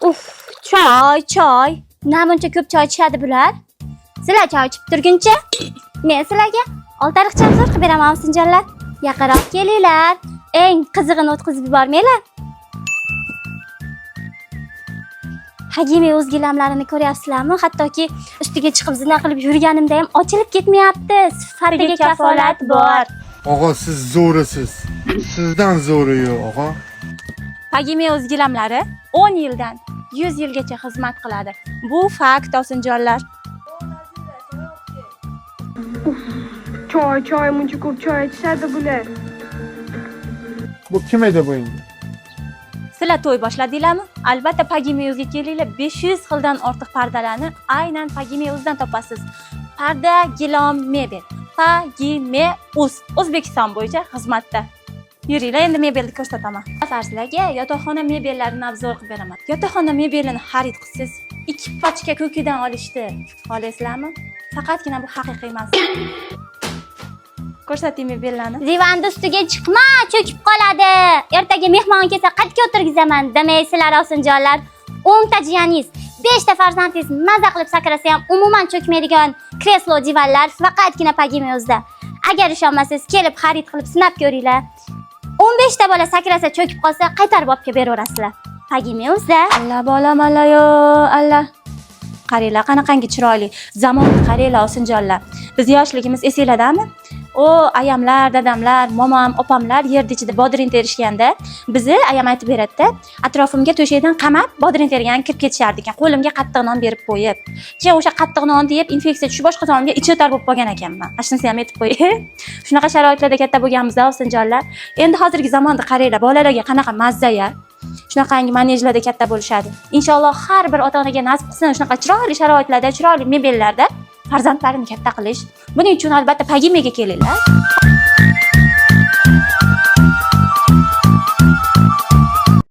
Uf, choy, choy. Namuncha ko'p choy ichishadi bular. Sizlar choy ichib turguncha men sizlarga oltariqcha zo'r qilib beraman, ovsinjonlar. Yaqinroq kelinglar. Eng qizig'ini o'tkazib yubormanglar. Hagime o'z gilamlarini ko'ryapsizlarmi? Hattoki ustiga chiqib zina qilib yurganimda ham ochilib ketmayapti. Sifatiga kafolat bor. Og'a, siz zo'risiz. Sizdan zo'ri yo'q, og'a. Pagime o'z gilamlari 10 yildan 100 yilgacha xizmat qiladi. Bu fakt, ovsinjonlar. Choy, choy, muncha ko'p choy ichishadi bular. Bu kim edi bu endi? Sizlar to'y boshladinglarmi? Albatta Pagime o'zga kelinglar. 500 xildan ortiq pardalarni aynan Pagime o'zidan topasiz. Parda, gilom, mebel. Pagime Uz O'zbekiston bo'yicha xizmatda. Yuringlar, endi mebelni ko'rsataman. Safar sizlarga yotoqxona mebellarini obzor qilib beraman. Yotoqxona mebelini xarid qilsangiz, 2 pachka ko'kidan olishdi. Xohlaysizlarmi? Faqatgina bu haqiqiy emas. Ko'rsating mebellarni. Divanni ustiga chiqma, cho'kib qoladi. Ertaga mehmon kelsa qayerga o'tirgizaman demaysizlar, ovsinjonlar. 10 ta jiyaningiz, 5 ta farzandingiz maza qilib sakrasa ham umuman cho'kmaydigan kreslo divanlar faqatgina Pagime o'zida. Agar ishonmasangiz, kelib xarid qilib sinab ko'ringlar. 15 ta bola sakrasa cho'kib qolsa, qaytarib olib kelib beraverasizlar. Pagime o'zida. Alla bolam, alla yo, alla. Qaranglar, qanaqangi chiroyli. Zamonni qaranglar, ovsinjonlar. Biz yoshligimiz esinglardami? O ayamlar, dadamlar, momam, opamlar yerni ichida bodring terishganda bizni ayam aytib beradida, atrofimga to'shakdan qamab bodring tergan kirib ketishardi ekan, qo'limga qattiq non berib qo'yib. Keyin o'sha qattiq nonni yeb infeksiya tushib oshqozonimga ichotar bo'lib qolgan ekanman. Mana shunisi ham aytib qo'yay. Shunaqa sharoitlarda katta bo'lganmiz, ovsinjonlar. Endi hozirgi zamonda qaranglar, bolalarga qanaqa mazza-ya. Shunaqangi manejlarda katta bo'lishadi. Inshaalloh har bir ota-onaga nasib qilsin shunaqa chiroyli sharoitlarda, chiroyli mebellarda farzandlarini katta qilish. Buning uchun albatta Pagimega kelinglar.